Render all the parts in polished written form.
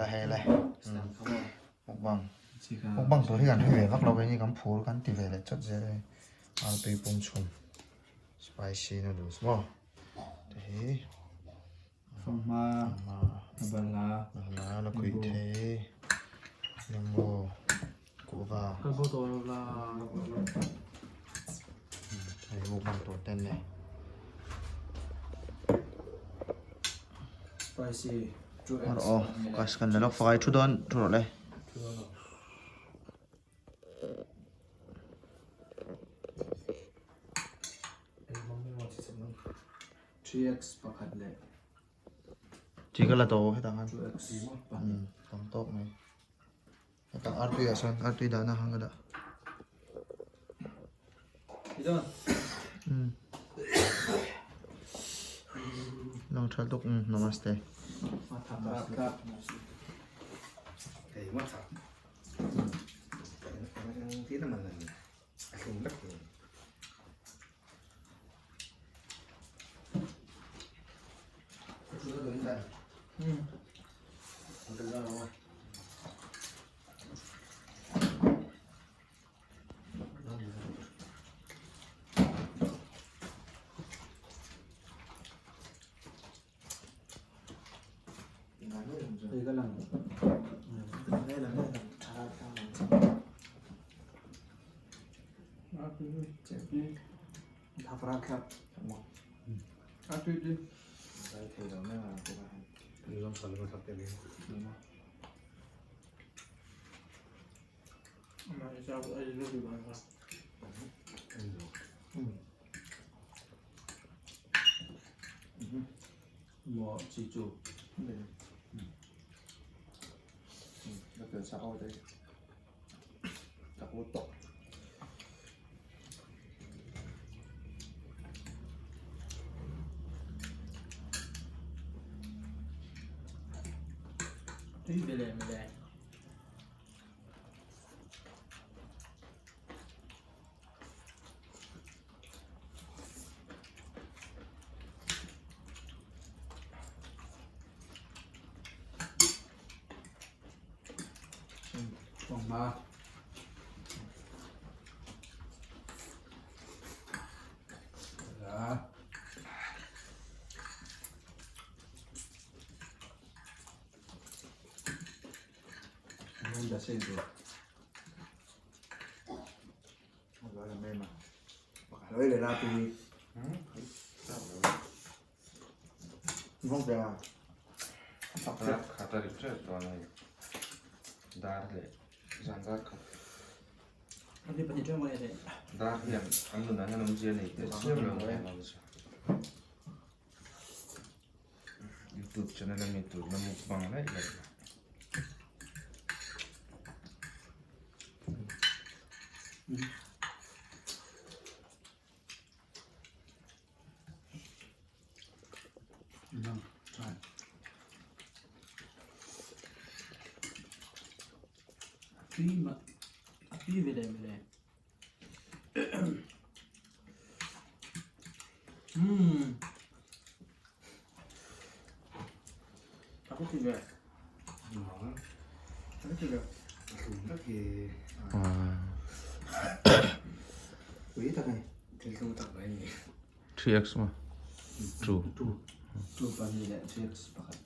la hei le mukbang mukbang tur hi kan hre ve vak lo kei ni kan phur kan ti ve leh chawt zel a ni artui pum chhum spicy noodles maw te hi Fanghma balhla balhla la kuih thei lembu kuhva hei mukbang tur te an nei. Spicy 2x Aw focus kan la lawk fakai thu dawn thu rawh le. 3x pakhat leh Chi ka la tawh hetah khan 2x pahnih tam tawk mai hetah artui ah sawn artui dahna hang ka dah Lang tha tuk namaste Maw chi chu Tui ve le mawle. Fanghma la Khat a ri tep dawn a ni dar leh zan dar khat dar hian an nunah hian awmzia nei teh chiam lo youtube channel ami tur la mukbang laih laih la. Tui mah a tui ve le mawle. Umm a ka ti ve a ka ti ve. 3x maw 2 2 pahnih leh 3x pakhat.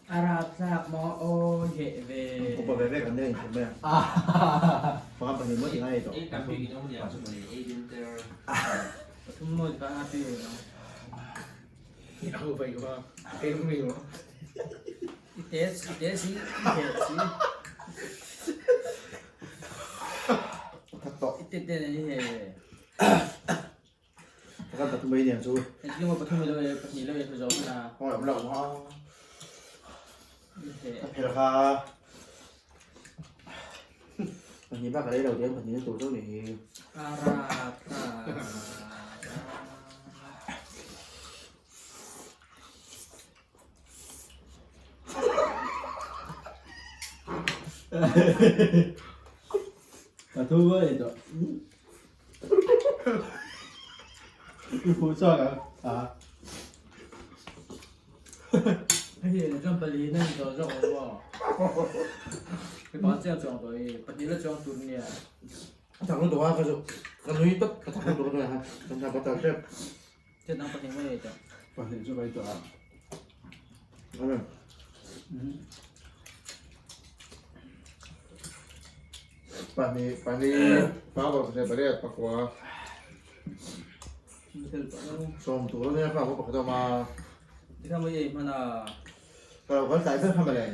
A rapthlak maw aw heh ve. Upa ve ve kan nei inthum mai a. Pakhat pahnih maw tih ngai tawh. Ei tam bik in awm lian chu mawle ei din ter. Pathum maw ti a pi ve lo. Ho vai ka ei mi lo. I te i te si i heh si. That tawh. I te te i heh ve. Pakhat pathum mai aniang chu. Engtin maw pathum ilo e pahnih ilo e hmu zo hman a. Aw awm lo a. Ka phel kha. Pahnih bak a rei lo diam pahnih na tur chauh nih hi. Ara tha. Pathum a ni tawh. I hmuh chhuak ang a. Hei hi chuan pali na ni tawh zawk ang maw? Hei pakhat chiah chuang tawh hi pahnih la chuang tur nia. A thak lutuk a ka chu ka nui tawp ka thak lutuk a kan thak ka tal tep. Chiat nang pahnih mai ei tawh. Pahnih chu kai tawh a. Amen. Pahnih pali pa pasarih pariat pakua sawm tur ania kha ka pakhat a awm a. Tikha mai ei hman a. Ka lo kal tlai ber kha mawle.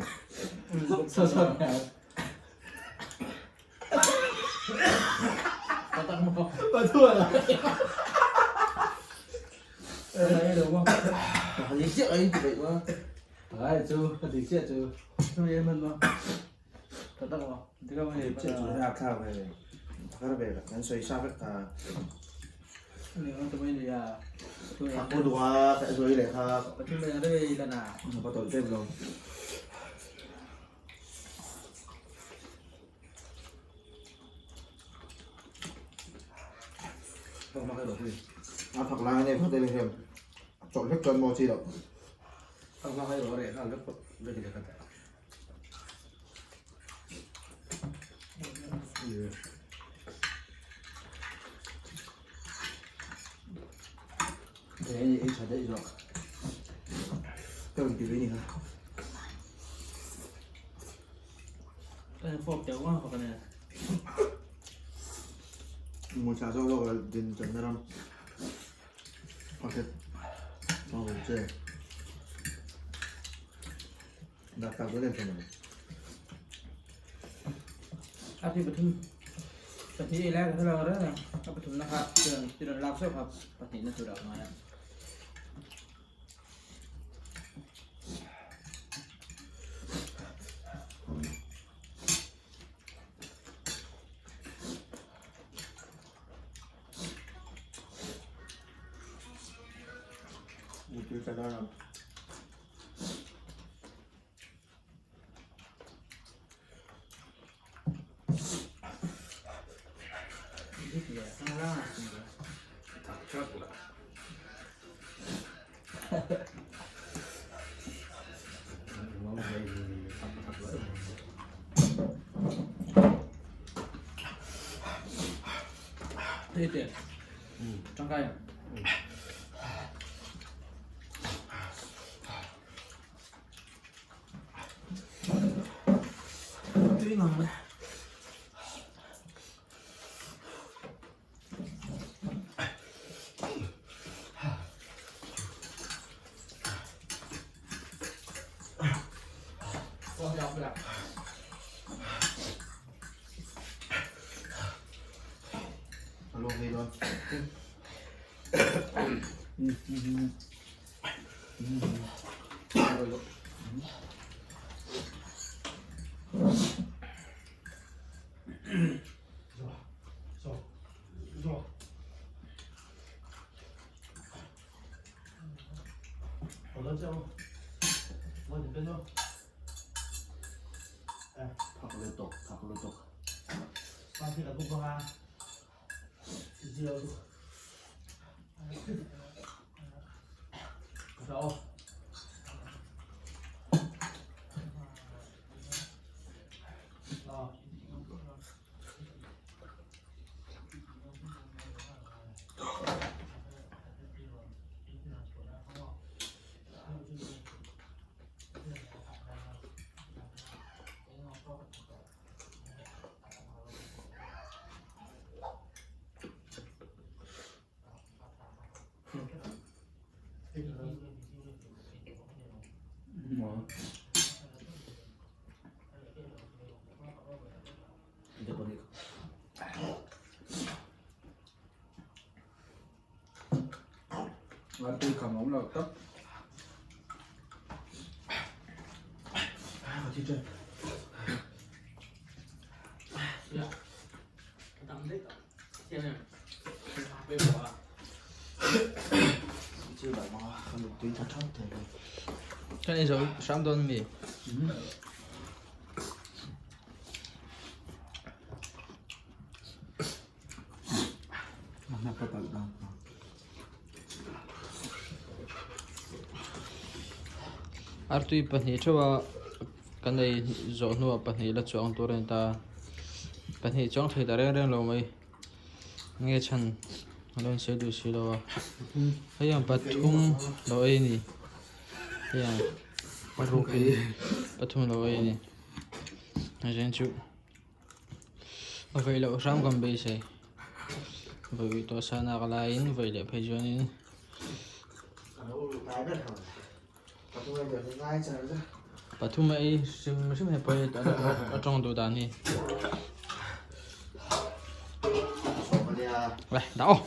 Pahnih chiah ka in ti peih maw. Ai chu ka dik chiah chu. Chiah chu a thlak ve ve. Thakar ve la kan sawi sa vek ta. A ku duh a ka sawi leh kha. Ka tawlh tep lo. A thak lai nei phawt ila hian chawlh hlek chuan maw chi loh. Ka rawn ti ve ni kha. Mui thla zawk zawk a din channa ram pakhat a awm che. Dak tak dawn em chuan ani. A pi pathum pahnih ei lai ka hre lo reng a, a pathumna kha ti rawn lak zawk kha pahnihna tur a ngai a. Mutui ka dar ang. Tangkai. Tui ngang mai. A luang ngei dawn. Thak lutuk, thak lutuk. Artui kham awm lo tak. Kan ei zo hram dawn mi. Artui pahnih theuha kan ei zawh hnuah pahnih la chuang tur a ni ta pahnih chuang thei ta reng reng lo mai nge chhan a lo insawi duh si lo a hei ang pathum lo ei a ni hei ang pathum lo ei a ni a then chu. A vawi loh hram kan beisei vawi tawh sa nak laiin vawi leh phei chuanin pathum a ei hrim hrim he pawh hi a tawng duh dan hi le dah aw.